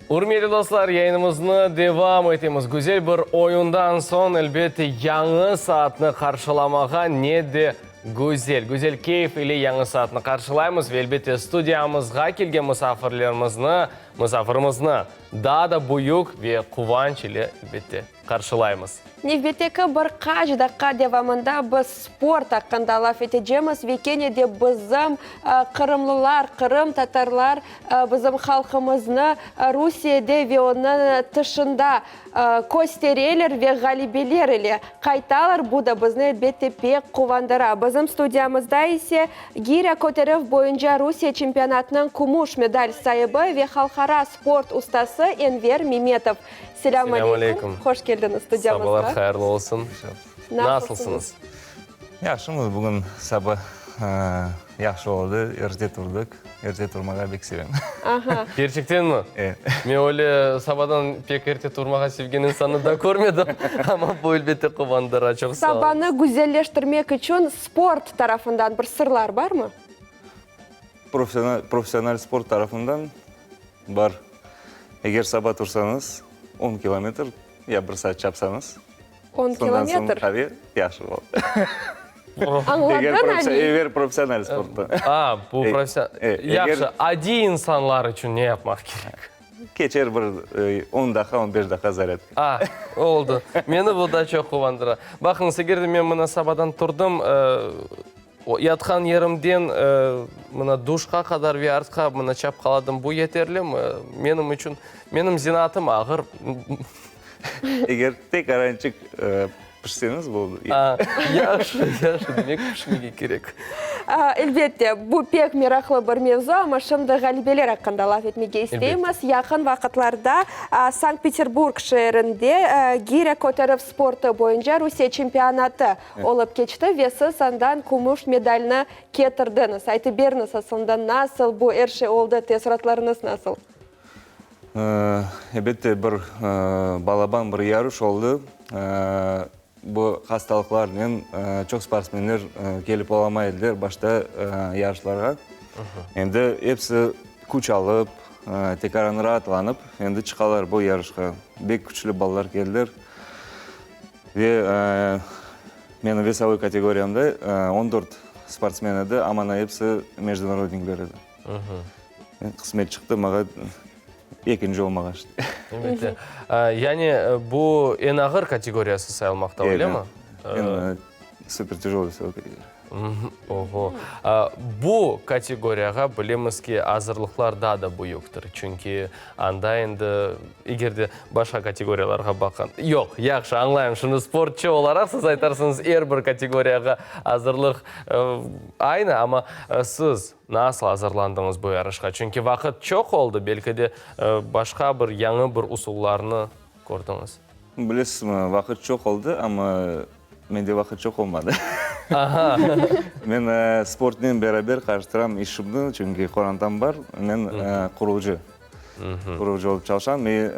Ürmetli dostlar, yayınımıznı devam etemiz. Güzel bir oyundan soñ, elbette, yañı saatni qarşılamağa ne de güzel. Güzel keyf ile yañı saatni qarşılaymız ve, elbette, studiyamızğa kelgen musafirlerimizni, musafirimizni daa da büyük ve quvanç ile, elbette, qarşılaymız. Nevbetteki bir qaç daqqa devamında biz sport aqqında laf etecemiz ve kene de bizim qırımlılar, qırımtatarlar bizim halqımıznı Rusiyede ve onıñ tışında köstereler ve ğalibeler ile qaytalar, bu da bizni, elbette, pek quvandıra. Bizim studiyamızda ise girya köterüv boyunca Rusiye çempionatınıñ kümüş medal saibi ve halqara sport ustası Enver Memetov. Selâm aleyküm. Hoş keldiñiz studiyamızğa. Sabalar hayırlı olsun. Nasılsıñız? Yahşımız. Bugün saba yahşı oldı. Erte turdıq. Erte turmağa bek sevem. Aha. Kerçektenmi? Evet. Men öyle sabadan pek erte turmağa sevgen insannı da körmedim. Amma bu elbette quvandıra. Çoq sağ oluñız. Sabanı güzelleştirmek içün sport tarafından bir sırlar barmı? Professional sport tarafından Bar. Eger saba tursañız, on kilometr ya bir saat çapsañız, On sondan soñ kilometr? qave yahşı olur. Añladın, Ali? Eger professional sportta. A, bu professional. Yahşı, adiy insanlar içün ne yapmaq kerek? Keçer bir on daqqa, on beş daqqa zarâdka. A, oldı. Meni bu da çoq quvandıra. Baqıñız, eger de men mına sabadan turdım, Yatqan yerimden mına duşqa qadar ve artqa mına çapqaladım, bu yeterlimi? Menim içün, menim zenaatım ağır. Eger tek arançıq pişseñiz, boldı. A, yahşı, yahşı, demek pişmege kerek. Elbette, bu pek meraqlı bir mevzu, amma şimdi ğalibeler aqqında laf etmege isteymiz. Yaqın vaqıtlarda Sankt-Peterburg şeerinde girya köterüv sportı boyunca Rusiye çempionatı Olıp keçti ve siz andan kümüş medalni ketirdiñiz. Aytıp beriñiz, aslında nasıl bu er şey oldı, teessuratlarıñız nasıl? Elbette, bir balaban bir yarış oldı. Bu hastalıqlarnen çoq sportsmenler kelip olamay ediler başta yarışlarğa. Endi episi küç alıp, tekaran raatlanıp, endi çıqalar bu yarışqa. Bek küçlü balalar keldiler. Ve menim vesovoy kategoriyamda 14 sportsmen edi, aman episi mejdunarodnikler edi. Qısmet çıqtı maña ekinci olmağa işte. Elbette. Yani bu eñ ağır kategoriyası sayılmaqta, öylemi? Eñ super tyajolıy vesovoy kategoriya. Oho. Bu kategoriyağa bilemiz ki, azırlıqlar daa da büyüktir. Çünki anda endi, eger de başqa kategoriyalarğa baqqan. Yoq, yahşı, añlayım. Şimdi sportçı olaraq siz aytarsıñız, er bir kategoriyağa azırlıq aynı, amma siz nasıl azırlandıñız bu yarışqa? Çünki vaqıt çoq oldı, belki de başqa bir yañı bir usullarnı kördiñiz. Bilesizmi, vaqıt çoq oldı, amma mende vaqıt çoq olmadı. Men sportnen beraber qarıştıram işimni, çünki qorantam bar, men qurucı, qurucı olıp çalışam. Ve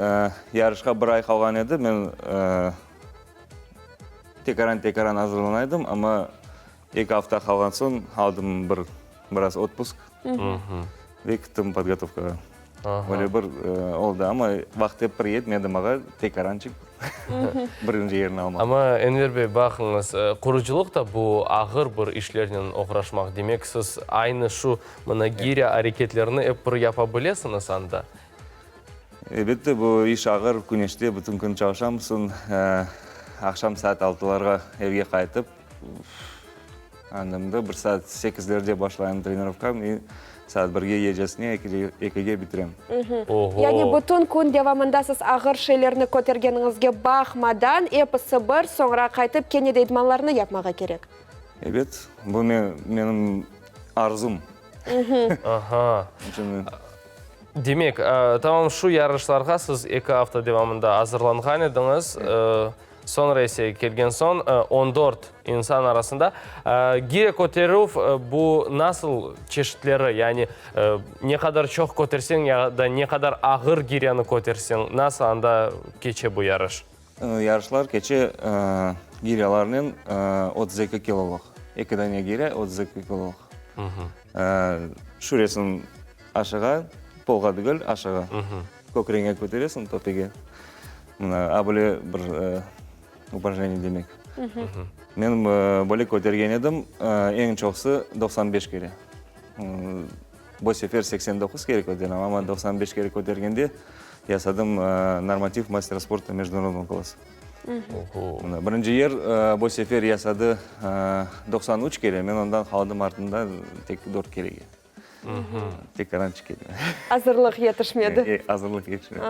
yarışqa bir ay qalğan edi, men tekaran-tekaran azırlana edim, amma eki afta qalğan soñ aldım bir biraz otpusk ve kettim podgotovkağa. Öyle bir oldı, amma vaqıt ep bir yetmedi maña tekarançıq birinci yerni almaq. Amma, Enver bey, baqıñız, qurucılıq da bu ağır bir işlernen oğraşmaq, demek siz aynı şu mına girya areketlerini ep bir yapa bilesiñiz anda? Elbette, bu iş ağır, küneşte bütün kün çalışamsıñ, aqşam saat altılarğa evge qaytıp, Annemde bir saat sekizlerde başlayım trenirovkam i saat birge gecesine ekige bitirem. Oho! Yani bütün kün devamında siz ağır şeylerni kötergeniñizge baqmadan, episi bir, soñra qaytıp kene de idmanlarnı yapmağa kerek. Ebet, bu menim arzum. Aha. Demek, tamam şu yarışlarğa siz eki afta devamında azırlanğan ediñiz. Soñra ise kelgen soñ 14 insan arasında gire köterüv bu nasıl çeşitleri, yani ne qadar çoq köterseñ ya da ne qadar ağır gireni köterseñ, nasıl anda keçe bu yarış? Yarışlar keçe giryalarnen 32 kilolıq, eki dane girya 32 kilolıq. Şüresin aşağı, polğa degil, aşağı. Kökreñe köteresiñ töpege. Mına, a böyle bir uprajneniye demek. Men böyle kötergen edim, eñ çoqsı 95 kere. Bu sefer 89 kere köterdim, amma 95 kere kötergende yasadım normativ mastera sporta mejdunarodnogo klassa. Mına, birinci yer bu sefer yasadı 93 kere, men ondan qaldım artında tek dört kerege. Tekaran çıqıp. Azırlıq yetişmedi. Azırlıq yetişmedi.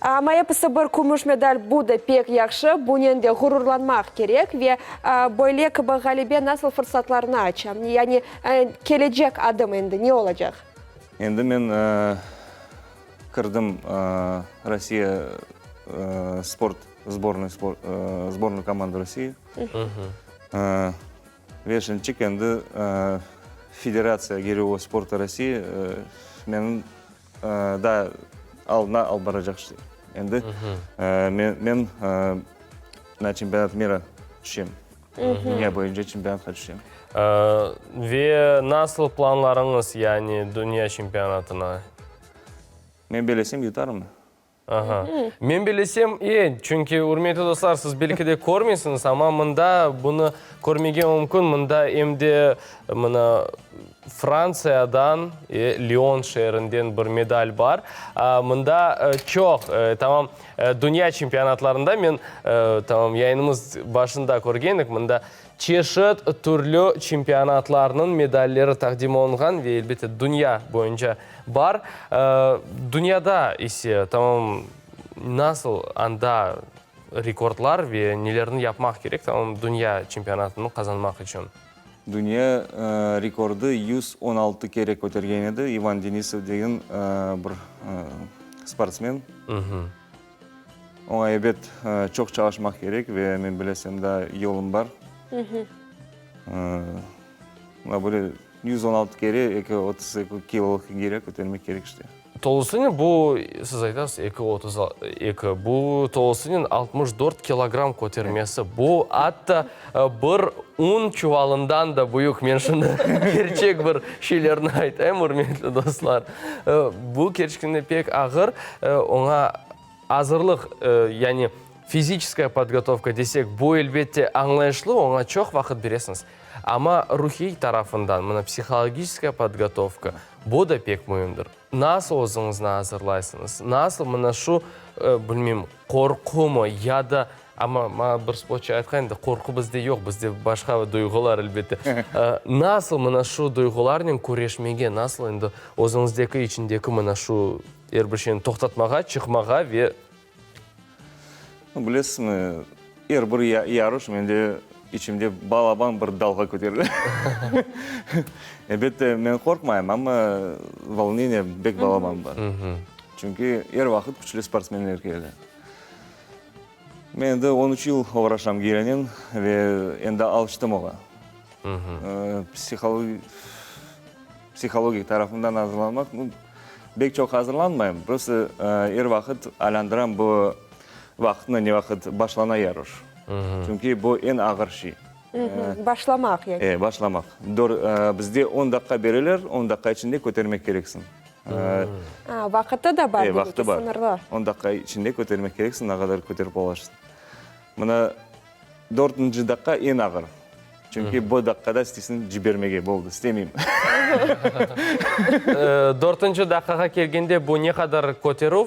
Amma episi bir kümüş medal, bu da pek yahşı, bunen de ğururlanmaq kerek ve böyle kibi ğalebe nasıl fırsatlarnı aça? Yani kelecek adım endi ne olacaq? Endi men kirdim Rossiya sport sbornıy, sbornıy komanda Rossiya. Ve şimdçik endi Federatsiya girevogo sporta Rossiya menim daa aldına alıp baracaq işte. Endi men na çempionat mira tüşem. Dünya boyunca çempionatqa tüşem. Ve nasıl planlarıñız, yani dünya çempionatına? Men belesem yutarım. Aha. Men bilesem, e, çünki, ürmetli dostlar, siz belki de körmeysiñiz, amma mında bunı körmege mümkün, mında em de, mına, Frantsiyadan, e, Lion şeerinden bir medal bar. Mında çoq, tamam, dünya çempionatlarında men, tamam, yayınımız başında körgendik, mında Çeşit türlü çempionatlarnıñ medalleri taqdim olunğan ve, elbette, dünya boyunca bar. Dünyada ise, tamam, nasıl anda rekordlar ve nelerni yapmaq kerek, tamam, dünya çempionatını qazanmaq içün? Dünya rekordı 116 kere kötergen edi İvan Denisov degen bir sportsmen. Oña ebet çoq çalışmaq kerek ve men bilesem daa yolum bar. Mına böyle 116 kere 2,32 kilolıq giriya kötermek kerek işte. Tolusınen bu, siz aytasız, 2,32, bu tolusınen 64 kilogramm kötermesi. Bu atta bir un çuvalından da büyük. Men şimdi kerçek bir şeylerni aytayım, ürmetli dostlar. Bu kerçekten de pek ağır. Oña azırlıq, yani fiziçeskaya podgotovka desek, bu, elbette, añlayışlı, oña çoq vaqıt beresiñiz. Amma ruhiy tarafından, mına psihologiçeskaya podgotovka, bu da pek müimdir. Nasıl özüñizni azırlaysıñız? Nasıl mına şu, bilmeyim, qorqumı ya da, amma maña bir sportçı aytqan edi, qorqu bizde yoq, bizde başqa duyğular, elbette. Nasıl mına şu duyğularnen küreşmege, nasıl endi özüñizdeki, içindeki mına şu er bir şeyni toqtatmağa, çıqmağa ve. Bilesizmi, er bir yarış mende içimde balaban bir dalğa köterile. Elbette, men qorqmayım, amma volneniye bek balaban bar. Çünki er vaqıt küçlü sportsmenler kele. Men endi on üç yıl oğraşam girenen ve endi alıştım oña. Psihologik tarafından azırlanmaq, bek çoq azırlanmayım, prosto er vaqıt aylandıram bu vaqıtnı, ne vaqıt başlana yarış. Çünki bu eñ ağır şey. Başlamaq yani. E, başlamaq. Bizde on daqqa bereler, on daqqa içinde kötermek kereksiñ. A, vaqıtı da bar demek ki, sıñırlı. On daqqa içinde kötermek kereksiñ, ne qadar köterip olasıñ. Mına dörtünci daqqa eñ ağır. Çünki bu daqqada isteysiñ cibermege, boldı, istemeyim. Dörtünci daqqağa kelgende bu ne qadar köterüv?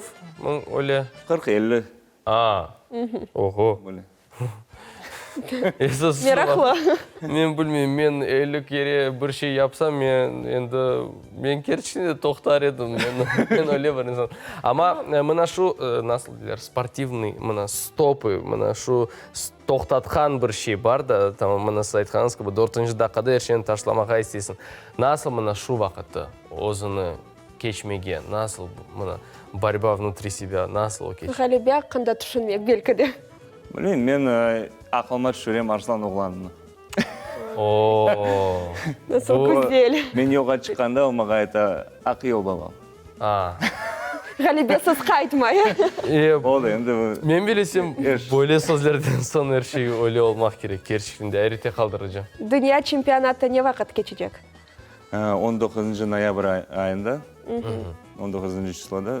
Öyle. 40, 50. A, oho. Böyle. Esas Meraqlı. Men bilmeyim, men 50 kere bir şey yapsam, men endi, men kerçekten de toqtar edim, men, men öyle bir insan. Amma mına şu, nasıl deyler, sportivnıy, mına stopı, mına şu toqtatqan bir şey bar da, tamam, mına siz aytqanıñız kibi, dörtünci daqqada er şeyni taşlamağa isteysiñ. Nasıl mına şu vaqıtta özüni keçmege, nasıl mına borьba vnutri sebâ, nasıl o keçe? Ğalebe aqqında tüşünmek, belki de. Bilmeyim, men aqlıma tüşürem Arslan oğlanını. O-o! Nasıl güzel! Men yolğa çıqqanda o maña ayta, Aq yol, babam. A! Ğalebesiz qaytmay. Oldı, endi. Men bilesem, böyle sözlerden soñ er şey öyle olmaq kerek, kerçekten de, ayrette qaldırıcı. Dünya çempionatı ne vaqıt keçecek? On doquzıncı noyabr ayında, on doquzıncı çisloda.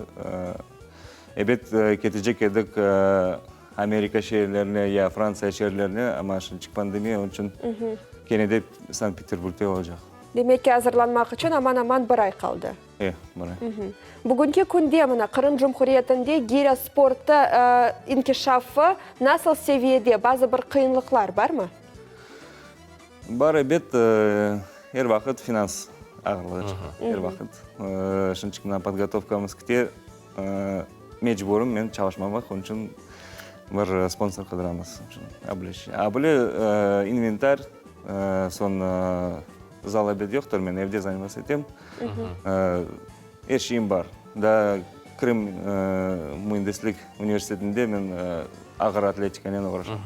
Ebet, ketecek edik Amerika şeerlerine ya Frantsiya şeerlerine, amma şimdiki pandemiya, onıñ içün kene de Sankt-Peterburgde olacaq. Demek ki, azırlanmaq içün aman-aman bir ay qaldı. E, bir ay. Bugünki künde mına Qırım Cumhuriyetinde girya sportı inkişafı nasıl seviyede, bazı bir qıyınlıqlar barmı? Bar, ebet, er vaqıt finans ağırlığı çıqa, er vaqıt. Şimdiki mına podgotovkamız kite, mecburım men çalışmamaq, onıñ içün bir sponsor qıdıramız. A böyle inventar, soñ zal ebet yoqtır, men evde zanimatsiya etem. Er şeyim bar. Daa Krım müendislik universitetinde men ağır atletikanen oğraşam.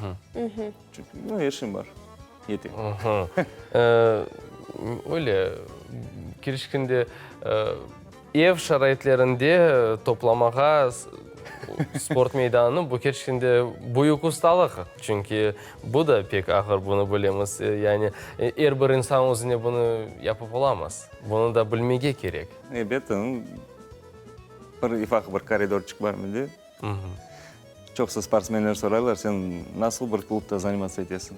Çünki er şeyim bar. Yete. Öyle, kirişkende ev şaraitlerinde toplamağa sport meydanını, bu kerçekten büyük ustalıq. Çünki bu da pek ağır, bunı bilemiz. Yani er bir insan özüne bunı yapıp olamaz. Bunı da bilmege kerek. Ebet, bir ufaq bir koridorçıq bar mende. Çoqsa sportsmenler soraylar, sen nasıl bir klubda zanimatsiya etesiñ?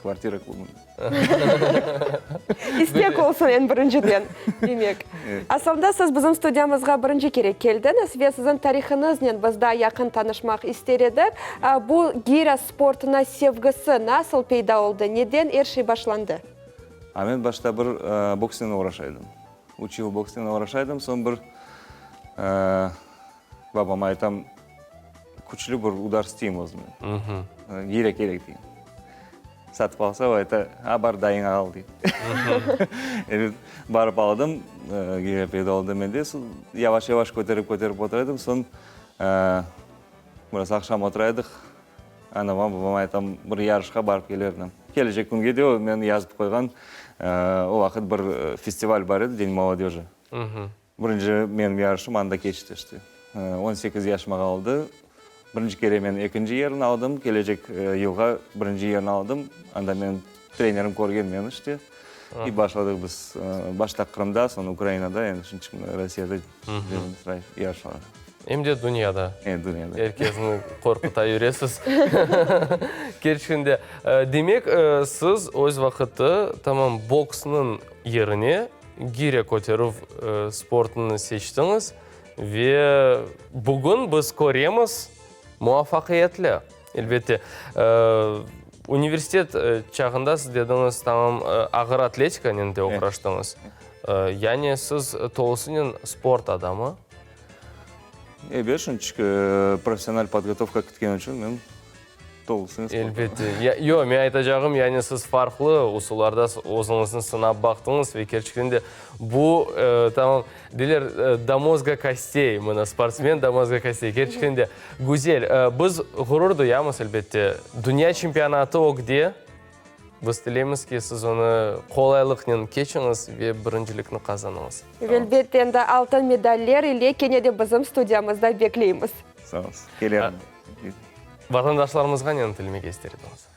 Kvartira klubunda. İstek olsun eñ birinciden, demek. Aslında siz bizim studiyamızğa birinci kere keldiñiz ve siziñ tarihıñıznen biz daa yaqın tanışmaq ister edik. Bu gira sportuna sevgisi nasıl peyda oldı, neden er şey başlandı? A men başta bir boksnen oğraşa edim. Üç yıl boksnen oğraşa edim, soñ bir Babama aytam, küçlü bir udar isteyim özüme. Girya kerek deyim. Satıp alsa, o ayta, a, bar dayıña al, dey. Ebet, barıp aldım, girya peyda oldı mende. Soñ yavaş-yavaş köterip-köterip otura edim. Soñ biraz aqşam otura edik. Anama, babama aytam, bir yarışqa barıp kelerdim. Kelecek künge de o, men yazıp qoyğan, o vaqıt bir festival bar edi, Den molodöji. Birinci menim yarışım anda keçti işte. 18 yaşıma qaldı. Birinci kere men ekinci yerini aldım. Kelecek yılğa birinci yerini aldım. Anda menim trenerim körgen meni işte. İ başladıq biz başta Qırımda, soñ Ukrainada, endi şimdi Rossiyada yarışmalar. Em de dünyada. E, dünyada. Er kesni qorquta yüresiz. Kerçekten de. Demek, siz öz vaqıtı tamam boksnıñ yerine Girya köterüv sportını seçtiñiz ve bugün biz köremiz, muvafaqiyetli. Elbette, universitet çağında siz dediñiz, tamam, ağır atletikanen de oğraştıñız. Yani siz tolusınen sport adamı. Ebet, çünki professional podgotovka ketken içün men Tolusınen sport. Elbette. Yoq, men aytacağım, yani siz farqlı usullarda özüñizni sınap baqtıñız ve kerçekten de bu, tamam, deyler, do mozga kostey, mına, sportsmen do mozga kostey. Kerçekten de güzel. Biz ğurur duyamız, elbette, dünya çempionatı ögde. Biz tileymiz ki, siz onı qolaylıqnen keçiñiz ve birincilikni qazanıñız. Ve elbette, endi altın medaller ile kene de bizim studiyamızda bekleymiz. Sağ olsun. Kelerim. Vatandaşlarımızğa neni tilmege ister ediñiz?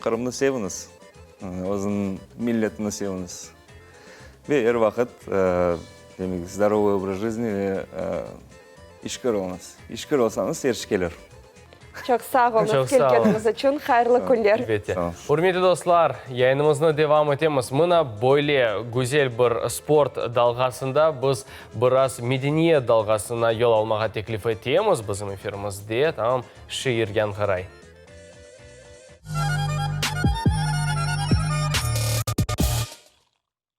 Qırımnı seviñiz, özüniñ milletini seviñiz. Ve er vaqıt, demek, zdorovıy obraz jizni ve işkir oluñız. İşkir olsañız, er şey kelir. Çoq sağ oluñız kelgeniñiz içün. Hayırlı künler. Elbette. Ürmetli dostlar, yayınımıznı devam etemiz. Mına böyle güzel bir sport dalğasında biz biraz medeniyet dalğasına yol almağa teklif etemiz bizim efirimizde. Tamam, şiir yañğıray.